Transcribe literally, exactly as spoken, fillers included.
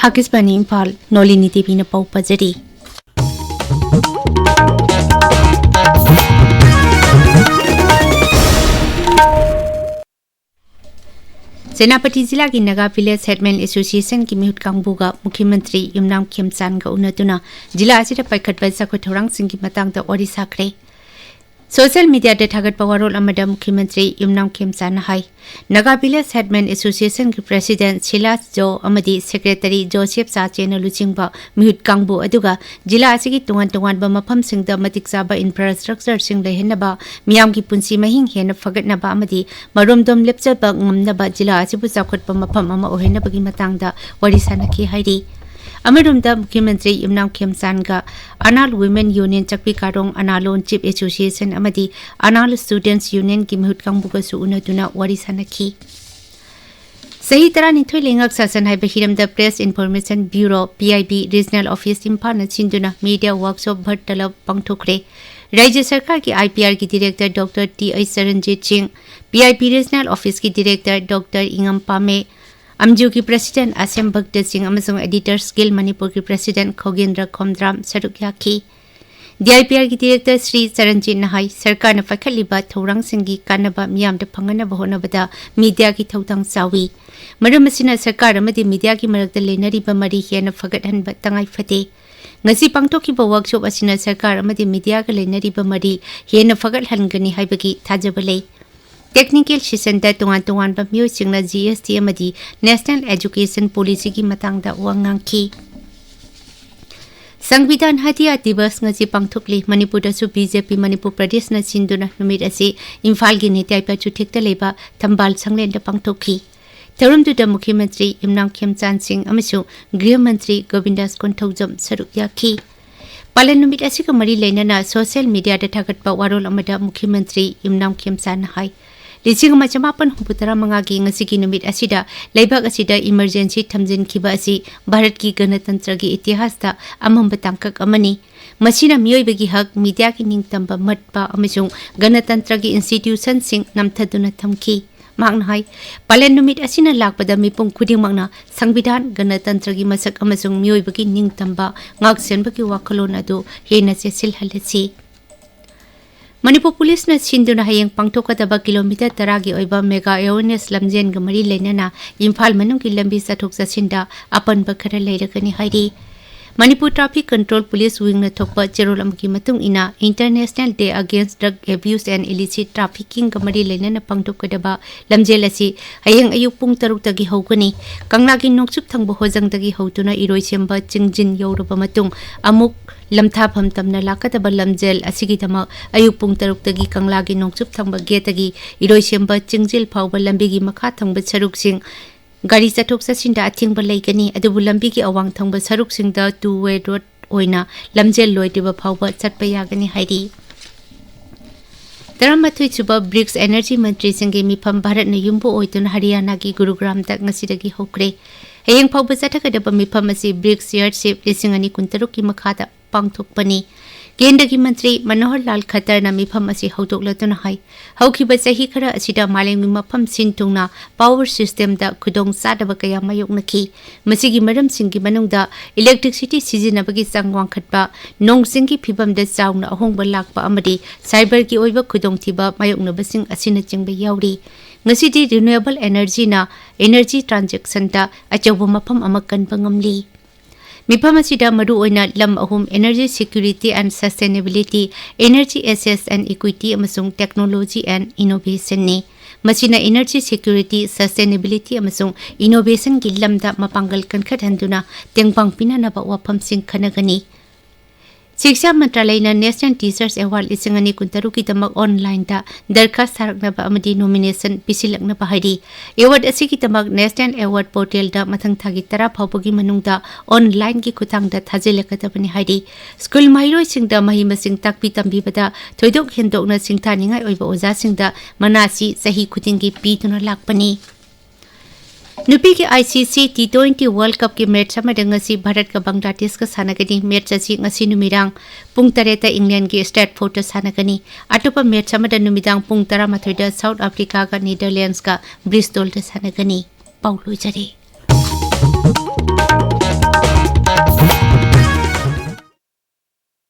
ꯑꯥꯀꯥꯁꯕꯥꯅꯤ ꯏꯝꯐꯥꯜ, ꯅꯣꯂꯤꯅꯤ ꯗꯦꯕꯤꯅ ꯄꯥꯎ ꯄꯥꯖꯔꯤ꯫ ꯁꯦꯅꯥꯄꯇꯤ ꯖꯤꯂꯥꯒꯤ ꯅꯥꯒꯥ ꯚꯤꯂꯦꯖ ꯍꯦꯗꯃꯦꯟ ꯑꯦꯁꯣꯁꯤꯌꯦꯁꯟꯒꯤ ꯃꯤꯍꯨꯠ ꯀꯥꯡꯕꯨꯒ ꯃꯨꯈ꯭ꯌ ꯃꯟꯇ꯭ꯔꯤ ꯌꯨꯝꯅꯥꯝ ꯈꯦꯝꯆꯥꯟꯒ ꯎꯅꯗꯨꯅ ꯖꯤꯂꯥ ꯑꯁꯤꯗ ꯄꯥꯏꯈꯠꯄ ꯆꯥꯎꯈꯠ ꯊꯧꯔꯥꯡꯁꯤꯡꯒꯤ ꯃꯇꯥꯡꯗ ꯋꯥꯔꯤ ꯁꯥꯈ꯭ꯔꯦ꯫ ꯁꯣꯁꯤꯌꯦꯜ ꯃꯤꯗꯤꯌꯥꯗ ꯊꯥꯒꯠꯄ ꯋꯥꯔꯣꯜ ꯑꯃꯗ ꯃꯨꯈ꯭ꯌ ꯃꯟꯇ꯭ꯔꯤ ꯌꯨꯝꯅꯥꯝ ꯈꯦꯝꯆꯥꯟꯅ ꯍꯥꯏ, ꯅꯥꯒꯥ ꯚꯤꯂꯦꯖ ꯍꯦꯗꯃꯦꯟ ꯑꯦꯁꯣꯁꯤꯌꯦꯁꯟꯒꯤ ꯄ꯭ꯔꯦꯁꯤꯗꯦꯟꯠ ꯁꯤꯂꯥꯁ ꯖꯣ ꯑꯃꯗꯤ ꯁꯦꯀ꯭ꯔꯦꯇꯔꯤ ꯖꯣꯁꯦꯐ ꯆꯥꯆꯦꯅ ꯂꯨꯆꯤꯡꯕ ꯃꯤꯍꯨꯠ ꯀꯥꯡꯕꯨ ꯑꯗꯨꯒ ꯖꯤꯂꯥ ꯑꯁꯤꯒꯤ ꯇꯣꯉꯥꯟ ꯇꯣꯉꯥꯟꯕ ꯃꯐꯝꯁꯤꯡꯗ ꯃꯇꯤꯛ ꯆꯥꯕ ꯏꯟꯐ꯭ꯔꯥꯁ꯭ꯇ꯭ꯔꯛꯆꯔꯁꯤꯡ ꯂꯩꯍꯟꯅꯕ, ꯃꯤꯌꯥꯝꯒꯤ ꯄꯨꯟꯁꯤ ꯃꯍꯤꯡ ꯍꯦꯟꯅ ꯐꯒꯠꯅꯕ ꯑꯃꯗꯤ ꯃꯔꯣꯝꯗꯣꯝ ꯂꯦꯞꯆꯕ ꯉꯝꯅꯕ ꯖꯤꯂꯥ ꯑꯁꯤꯕꯨ ꯆꯥꯎꯈꯠꯄ ꯃꯐꯝ ꯑꯃ ꯑꯣꯏꯍꯟꯅꯕꯒꯤ ꯃꯇꯥꯡꯗ ꯋꯥꯔꯤ ꯁꯥꯅꯈꯤ ꯍꯥꯏꯔꯤ꯫ ꯑꯃꯔꯣꯝꯗ ꯃꯨꯈ꯭ꯌ ꯃꯟꯇ꯭ꯔꯤ ꯌꯨꯝꯅꯥꯝ ꯈꯦꯝꯆꯥꯟꯒ ꯑꯅꯥꯜ ꯋꯤꯃꯦꯟ ꯌꯨꯅꯤꯌꯟ ꯆꯥꯛꯄꯤ ꯀꯥꯔꯣꯡ, ꯑꯅꯥꯂꯣꯟ ꯆꯤꯐ ꯑꯦꯁꯣꯁꯤꯌꯦꯁꯟ ꯑꯃꯗꯤ ꯑꯅꯥꯜ ꯁ꯭ꯇꯨꯗꯦꯟꯠꯁ ꯌꯨꯅꯤꯌꯟꯒꯤ ꯃꯤꯍꯨꯠ ꯀꯥꯡꯕꯨꯒꯁꯨ ꯎꯅꯗꯨꯅ ꯋꯥꯔꯤ ꯁꯥꯅꯈꯤ꯫ ꯆꯍꯤ ꯇꯔꯥꯅꯤꯊꯣꯏ ꯂꯩꯉꯥꯛ ꯁꯥꯁꯟ ꯍꯥꯏꯕ ꯍꯤꯔꯝꯗ press information bureau, P I B, regional office ꯏꯝꯐꯥꯜꯅ ꯁꯤꯟꯗꯨꯅ ꯃꯤꯗꯤꯌꯥ ꯋꯥꯔꯛꯁꯣꯞ ꯚꯔ ꯇꯂꯕ ꯄꯥꯡꯊꯣꯛꯈ꯭ꯔꯦ꯫ ꯔꯥꯖ꯭ꯌ ꯁꯔꯀꯥꯔꯒꯤ ꯑꯥꯏ ꯄꯤ ꯑꯥꯔꯒꯤ director doctor T H Charanjit Singh, P I B regional ꯑꯣꯐꯤꯁꯀꯤ ꯗꯤꯔꯦꯛꯇꯔ ꯗꯣꯛꯇꯔ ꯏꯉꯝ ꯄꯥꯃꯦ, ꯑꯝꯖꯨꯒꯤ ꯄ꯭ꯔꯦꯁꯤꯗꯦꯟꯠ ꯑꯁꯦꯝ ꯚꯛꯇ ꯁꯤꯡ ꯑꯃꯁꯨꯡ ꯑꯦꯗꯤꯇꯔꯁ ꯒꯤꯜ ꯃꯅꯤꯄꯨꯔꯒꯤ ꯄ꯭ꯔꯦꯁꯤꯗꯦꯟꯠ ꯈꯣꯒꯦꯟꯗ꯭ꯔ ꯈꯣꯝꯗ꯭ꯔꯥꯝ ꯁꯔꯨꯛ ꯌꯥꯈꯤ꯫ ꯗꯤ ꯑꯥꯏ ꯄꯤ ꯑꯥꯔꯒꯤ ꯗꯤꯔꯦꯛꯇꯔ ꯁ꯭ꯔꯤ ꯆꯔꯟꯖꯤꯠꯅ ꯍꯥꯏ, ꯁꯔꯀꯥꯔꯅ ꯄꯥꯏꯈꯠꯂꯤꯕ ꯊꯧꯔꯥꯡꯁꯤꯡꯒꯤ ꯀꯥꯟꯅꯕ ꯃꯤꯌꯥꯝꯗ ꯐꯪꯍꯟꯅꯕ ꯍꯣꯠꯅꯕꯗ ꯃꯤꯗꯤꯌꯥꯒꯤ ꯊꯧꯗꯥꯡ ꯆꯥꯎꯏ꯫ ꯃꯔꯝ ꯑꯁꯤꯅ ꯁꯔꯀꯥꯔ ꯑꯃꯗꯤ ꯃꯤꯗꯤꯌꯥꯒꯤ ꯃꯔꯛꯇ ꯂꯩꯅꯔꯤꯕ ꯃꯔꯤ ꯍꯦꯟꯅ ꯐꯒꯠꯍꯟꯕ ꯇꯉꯥꯏ ꯐꯗꯦ꯫ ꯉꯁꯤ ꯄꯥꯡꯊꯣꯛꯈꯤꯕ ꯋꯥꯔꯛꯁꯣꯞ ꯑꯁꯤꯅ ꯁꯔꯀꯥꯔ ꯑꯃꯗꯤ ꯃꯤꯗꯤꯌꯥꯒ ꯂꯩꯅꯔꯤꯕ ꯃꯔꯤ ꯍꯦꯟꯅ ꯐꯒꯠꯍꯟꯒꯅꯤ ꯍꯥꯏꯕꯒꯤ ꯊꯥꯖꯕ ꯂꯩ꯫ ꯇꯦꯛꯅꯤꯀꯦꯜ ꯁꯦꯁꯟꯗ ꯇꯣꯉꯥꯟ ꯇꯣꯉꯥꯟꯕ ꯃꯤꯑꯣꯏꯁꯤꯡꯅ ꯖꯤ ꯑꯦꯁ ꯇꯤ ꯑꯃꯗꯤ ꯅꯦꯁꯅꯦꯜ ꯑꯦꯖꯨꯀꯦꯁꯟ ꯄꯣꯂꯤꯁꯤꯒꯤ ꯃꯇꯥꯡꯗ ꯋꯥ ꯉꯥꯡꯈꯤ꯫ ꯁꯪꯕꯤꯙꯥꯟ ꯍꯇꯤꯌꯥ ꯗꯤꯕꯁ ꯉꯁꯤ ꯄꯥꯡꯊꯣꯛꯂꯤ꯫ ꯃꯅꯤꯄꯨꯔꯗꯁꯨ ꯕꯤ ꯖꯦ ꯄꯤ ꯃꯅꯤꯄꯨꯔ ꯄ꯭ꯔꯗꯦꯁꯅ ꯁꯤꯟꯗꯨꯅ ꯅꯨꯃꯤꯠ ꯑꯁꯤ ꯏꯝꯐꯥꯜꯒꯤ ꯅꯤꯇꯥꯏ ꯄꯥꯆꯨꯊꯦꯛꯇ ꯂꯩꯕ ꯊꯝꯕꯥꯜ ꯁꯪꯂꯦꯟꯗ ꯄꯥꯡꯊꯣꯛꯈꯤ꯫ ꯊꯧꯔꯝꯗꯨꯗ ꯃꯨꯈ꯭ꯌ ꯃꯟꯇ꯭ꯔꯤ ꯌꯨꯝꯅꯥꯝ ꯈꯦꯝꯆꯥꯟ ꯁꯤꯡ ꯑꯃꯁꯨꯡ ꯒ꯭ꯔꯤꯍ ꯃꯟꯇ꯭ꯔꯤ ꯒꯣꯕꯤꯟꯗꯥꯁ ꯀꯣꯟꯊꯧꯖꯝ ꯁꯔꯨꯛ ꯌꯥꯈꯤ꯫ ꯄꯥꯂꯟ ꯅꯨꯃꯤꯠ ꯑꯁꯤꯒ ꯃꯔꯤ ꯂꯩꯅꯅ ꯁꯣꯁꯤꯌꯦꯜ ꯃꯤꯗꯤꯌꯥꯗ ꯊꯥꯒꯠꯄ ꯋꯥꯔꯣꯜ ꯑꯃꯗ ꯃꯨꯈ꯭ꯌ ꯃꯟꯇ꯭ꯔꯤ ꯌꯨꯝꯅꯥꯝ ꯈꯦꯝꯆꯥꯟꯅ ꯍꯥꯏ, ꯂꯤꯁꯤꯡ ꯑꯃ ꯆꯃꯥꯄꯟ ꯍꯨꯝꯐꯨꯇꯔꯥ ꯃꯉꯥꯒꯤ ꯉꯁꯤꯒꯤ ꯅꯨꯃꯤꯠ ꯑꯁꯤꯗ ꯂꯩꯕꯥꯛ ꯑꯁꯤꯗ ꯏꯃꯔꯖꯦꯟꯁꯤ ꯊꯝꯖꯤꯟꯈꯤꯕ ꯑꯁꯤ ꯚꯥꯔꯠꯀꯤ ꯒꯅꯇꯟꯇ꯭ꯔꯒꯤ ꯏꯇꯤꯍꯥꯁꯇ ꯑꯃꯝꯕ ꯇꯥꯡꯀꯛ ꯑꯃꯅꯤ꯫ ꯃꯁꯤꯅ ꯃꯤꯑꯣꯏꯕꯒꯤ ꯍꯛ, ꯃꯤꯗꯤꯌꯥꯒꯤ ꯅꯤꯡꯇꯝꯕ ꯃꯠꯄ ꯑꯃꯁꯨꯡ ꯒꯅꯇꯟꯇ꯭ꯔꯒꯤ ꯏꯟꯁꯇꯤꯇ꯭ꯌꯨꯁꯟꯁꯤꯡ ꯅꯝꯊꯗꯨꯅ ꯊꯝꯈꯤ꯫ ꯃꯍꯥꯛꯅ ꯍꯥꯏ, ꯄꯥꯂꯟ ꯅꯨꯃꯤꯠ ꯑꯁꯤꯅ ꯂꯥꯛꯄꯗ ꯃꯤꯄꯨꯝ ꯈꯨꯗꯤꯡꯃꯛꯅ ꯁꯪꯕꯤꯙꯥꯟ, ꯒꯅꯇꯟꯇ꯭ꯔꯒꯤ ꯃꯁꯛ ꯑꯃꯁꯨꯡ ꯃꯤꯑꯣꯏꯕꯒꯤ ꯅꯤꯡꯇꯝꯕ ꯉꯥꯛꯁꯦꯟꯕꯒꯤ ꯋꯥꯈꯜꯂꯣꯟ ꯑꯗꯨ ꯍꯦꯟꯅ ꯆꯦꯠꯁꯤꯜꯍꯜꯂꯁꯤ꯫ ꯃꯅꯤꯄꯨꯔ ꯄꯨꯂꯤꯁꯅ ꯁꯤꯟꯗꯨꯅ ꯍꯌꯦꯡ ꯄꯥꯡꯊꯣꯛꯀꯗꯕ ꯀꯤꯂꯣꯃꯤꯇꯔ ꯇꯔꯥꯒꯤ ꯑꯣꯏꯕ ꯃꯦꯒꯥ ꯑꯦꯋꯦꯔꯅꯦꯁ ꯂꯝꯖꯦꯟꯒ ꯃꯔꯤ ꯂꯩꯅꯅ ꯏꯝꯐꯥꯜ ꯃꯅꯨꯡꯒꯤ ꯂꯝꯕꯤ ꯆꯠꯊꯣꯛ ꯆꯠꯁꯤꯟꯗ ꯑꯄꯟꯕ ꯈꯔ ꯂꯩꯔꯒꯅꯤ ꯍꯥꯏꯔꯤ꯫ ꯃꯅꯤꯄꯨꯔ ꯇ꯭ꯔꯥꯐꯤꯛ ꯀꯟꯇ꯭ꯔꯣꯜ ꯄꯨꯂꯤꯁ ꯋꯤꯡꯅ ꯊꯣꯛꯄ ꯆꯦꯔꯣꯜ ꯑꯃꯒꯤ ꯃꯇꯨꯡ ꯏꯟꯅ, International Day Against Drug Abuse and Illicit Traffickingꯒ ꯃꯔꯤ ꯂꯩꯅꯅ ꯄꯥꯡꯊꯣꯛꯀꯗꯕ ꯂꯝꯖꯦꯜ ꯑꯁꯤ ꯍꯌꯦꯡ ꯑꯌꯨꯛ ꯄꯨꯡ ꯇꯔꯨꯛꯇꯒꯤ ꯍꯧꯒꯅꯤ꯫ ꯀꯪꯂꯥꯒꯤ ꯅꯣꯡꯆꯨꯞ ꯊꯪꯕ ꯍꯣꯖꯪꯗꯒꯤ ꯍꯧꯗꯨꯅ ꯏꯔꯣꯏꯁꯦꯝꯕ ꯆꯤꯡꯖꯤꯟ ꯌꯧꯔꯕ ꯃꯇꯨꯡ ꯑꯃꯨꯛ ꯂꯝꯊꯥꯐꯝ ꯇꯝꯅ ꯂꯥꯛꯀꯗꯕ ꯂꯝꯖꯦꯜ ꯑꯁꯤꯒꯤꯗꯃꯛ ꯑꯌꯨꯛ ꯄꯨꯡ ꯇꯔꯨꯛꯇꯒꯤ ꯀꯪꯂꯥꯒꯤ ꯅꯣꯡꯆꯨꯞ ꯊꯪꯕ ꯒꯦꯠꯇꯒꯤ ꯏꯔꯣꯏꯁꯦꯝꯕ ꯆꯤꯡꯖꯤꯜ ꯐꯥꯎꯕ ꯂꯝꯕꯤꯒꯤ ꯃꯈꯥ ꯊꯪꯕ ꯁꯔꯨꯛꯁꯤꯡ ꯒꯥꯔꯤ ꯆꯠꯊꯣꯛ ꯆꯠꯁꯤꯟꯗ ꯑꯊꯤꯡꯕ ꯂꯩꯒꯅꯤ, ꯑꯗꯨꯕꯨ ꯂꯝꯕꯤꯒꯤ ꯑꯋꯥꯡ ꯊꯪꯕ ꯁꯔꯨꯛꯁꯤꯡꯗ two way road ꯑꯣꯏꯅ ꯂꯝꯖꯦꯜ ꯂꯣꯏꯗ꯭ꯔꯤꯕ ꯐꯥꯎꯕ ꯆꯠꯄ ꯌꯥꯒꯅꯤ ꯍꯥꯏꯔꯤ꯫ ꯇꯔꯥꯃꯥꯊꯣꯏ ꯁꯨꯕ ꯕ꯭ꯔꯤꯛꯁ ꯑꯦꯅꯔꯖꯤ ꯃꯟꯇ꯭ꯔꯤꯁꯤꯡꯒꯤ ꯃꯤꯐꯝ ꯚꯥꯔꯠꯅ ꯌꯨꯝꯕꯨ ꯑꯣꯏꯗꯨꯅ ꯍꯔꯤꯌꯥꯅꯥꯒꯤ ꯒꯨꯔꯨꯒ꯭ꯔꯥꯝꯗ ꯉꯁꯤꯗꯒꯤ ꯍꯧꯈ꯭ꯔꯦ꯫ ꯍꯌꯦꯡ ꯐꯥꯎꯕ ꯆꯠꯊꯒꯗꯕ ꯃꯤꯐꯝ ꯑꯁꯤ ꯕ꯭ꯔꯤꯛꯁ ꯆꯤꯌꯔꯁꯤꯞ ꯂꯤꯁꯤꯡ ꯑꯅꯤ ꯀꯨꯟꯇꯔꯨꯛꯀꯤ ꯃꯈꯥꯗ ꯄꯥꯡꯊꯣꯛꯄꯅꯤ꯫ ꯀꯦꯟꯗ꯭ꯔꯒꯤ ꯃꯟꯇ꯭ꯔꯤ ꯃꯅꯣꯍꯔ ꯂꯥꯜ ꯈꯠꯇꯔꯅ ꯃꯤꯐꯝ ꯑꯁꯤ ꯍꯧꯗꯣꯛꯂꯗꯨꯅ ꯍꯥꯏ, ꯍꯧꯈꯤꯕ ꯆꯍꯤ ꯈꯔ ꯑꯁꯤꯗ ꯃꯥꯂꯦꯝꯒꯤ ꯃꯐꯝ ꯁꯤꯟ ꯊꯨꯡꯅ ꯄꯥꯋꯔ ꯁꯤꯁꯇꯦꯝꯗ ꯈꯨꯗꯣꯡ ꯆꯥꯗꯕ ꯀꯌꯥ ꯃꯥꯌꯣꯛꯅꯈꯤ꯫ ꯃꯁꯤꯒꯤ ꯃꯔꯝꯁꯤꯡꯒꯤ ꯃꯅꯨꯡꯗ ꯏꯂꯦꯛꯇ꯭ꯔꯤꯛꯁꯤꯇꯤ ꯁꯤꯖꯤꯟꯅꯕꯒꯤ ꯆꯥꯡ ꯋꯥꯡꯈꯠꯄ, ꯅꯣꯡ ꯆꯤꯡꯒꯤ ꯐꯤꯕꯝꯗ ꯆꯥꯎꯅ ꯑꯍꯣꯡꯕ ꯂꯥꯛꯄ ꯑꯃꯗꯤ ꯁꯥꯏꯕꯔꯒꯤ ꯑꯣꯏꯕ ꯈꯨꯗꯣꯡꯊꯤꯕ ꯃꯥꯌꯣꯛꯅꯕꯁꯤꯡ ꯑꯁꯤꯅꯆꯤꯡꯕ ꯌꯥꯎꯔꯤ꯫ ꯉꯁꯤꯗꯤ ꯔꯤꯅ꯭ꯌꯨꯑꯦꯕꯜ ꯑꯦꯅꯔꯖꯤꯅ ꯑꯦꯅꯔꯖꯤ ꯇ꯭ꯔꯥꯟꯖꯦꯛꯁꯟꯗ ꯑꯆꯧꯕ ꯃꯐꯝ ꯑꯃ ꯀꯟꯕ ꯉꯝꯂꯤ꯫ ꯃꯤꯐꯝ ꯑꯁꯤꯗ ꯃꯔꯨꯑꯣꯏꯅ ꯂꯝ ꯑꯍꯨꯝ, Energy Security and Sustainability, Energy Access and Equity ꯑꯃꯁꯨꯡ Technology and Innovationꯅꯤ꯫ ꯃꯁꯤꯅ energy security, sustainability ꯑꯃꯁꯨꯡ innovationꯒꯤ ꯂꯝꯗ ꯃꯄꯥꯡꯒꯜ ꯀꯟꯈꯠꯍꯟꯗꯨꯅ ꯇꯦꯡꯕꯥꯡ ꯄꯤꯅꯅꯕ ꯋꯥꯐꯝꯁꯤꯡ ꯈꯟꯅꯒꯅꯤ꯫ ꯁꯤꯛꯁꯥ ꯃꯟꯇ꯭ꯔꯥꯂꯌꯅ National Teachers Award ꯂꯤꯁꯤꯡ ꯑꯅꯤ ꯀꯨꯟꯇꯔꯨꯛꯀꯤꯗꯃꯛ online ꯗ ꯗꯔꯈꯥꯁ ꯊꯥꯔꯛꯅꯕ ꯑꯃꯗꯤ nomination ꯄꯤꯁꯤꯜꯂꯛꯅꯕ ꯍꯥꯏꯔꯤ꯫ Award ꯑꯁꯤꯒꯤꯗꯃꯛ National Award portal ꯗ ꯃꯊꯪ ꯊꯥꯒꯤ ꯇꯔꯥ ꯐꯥꯎꯕꯒꯤ ꯃꯅꯨꯡꯗ online ꯒꯤ ꯈꯨꯠꯊꯥꯡꯗ ꯊꯥꯖꯤꯜꯂꯛꯀꯗꯕꯅꯤ ꯍꯥꯏꯔꯤ꯫ ꯁ꯭ꯀꯨꯜ ꯃꯍꯩꯔꯣꯏꯁꯤꯡꯗ ꯃꯍꯩ ꯃꯁꯤꯡ ꯇꯥꯛꯄꯤ ꯇꯝꯕꯤꯕꯗ ꯊꯣꯏꯗꯣꯛ ꯍꯦꯟꯗꯣꯛꯅ ꯁꯤꯡꯊꯥꯅꯤꯡꯉꯥꯏ ꯑꯣꯏꯕ ꯑꯣꯖꯥꯁꯤꯡꯗ ꯃꯅꯥꯁꯤ ꯆꯍꯤ ꯈꯨꯗꯤꯡꯒꯤ ꯄꯤꯗꯨꯅ ꯂꯥꯛꯄꯅꯤ꯫ ꯅꯨꯄꯤꯒꯤ I C C T twenty world ꯀꯞꯀꯤ ꯃꯦꯠꯆ ꯑꯃꯗ ꯉꯁꯤ ꯚꯥꯔꯠꯀ ꯕꯪꯒ꯭ꯂꯥꯗꯦꯁꯀ ꯁꯥꯟꯅꯒꯅꯤ꯫ ꯃꯦꯠꯆ ꯑꯁꯤ ꯉꯁꯤ ꯅꯨꯃꯤꯗꯥꯡ ꯄꯨꯡ ꯇꯔꯦꯠꯇ ꯏꯪꯂꯦꯟꯒꯤ ꯁ꯭ꯇꯦꯠꯐꯣꯔꯗꯇ ꯁꯥꯟꯅꯒꯅꯤ꯫ ꯑꯇꯣꯞꯄ ꯃꯦꯠꯆ ꯑꯃꯗ ꯅꯨꯃꯤꯗꯥꯡ ꯄꯨꯡ ꯇꯔꯥꯃꯥꯊꯣꯏꯗ ꯁꯥꯎꯠ ꯑꯐ꯭ꯔꯤꯀꯥꯒ ꯅꯦꯗꯔꯂꯦꯟꯗꯁꯀ ꯕ꯭ꯔꯤꯁꯇꯣꯜꯗ ꯁꯥꯟꯅꯒꯅꯤ꯫ ꯄꯥꯎ ꯂꯣꯏꯖꯔꯦ꯫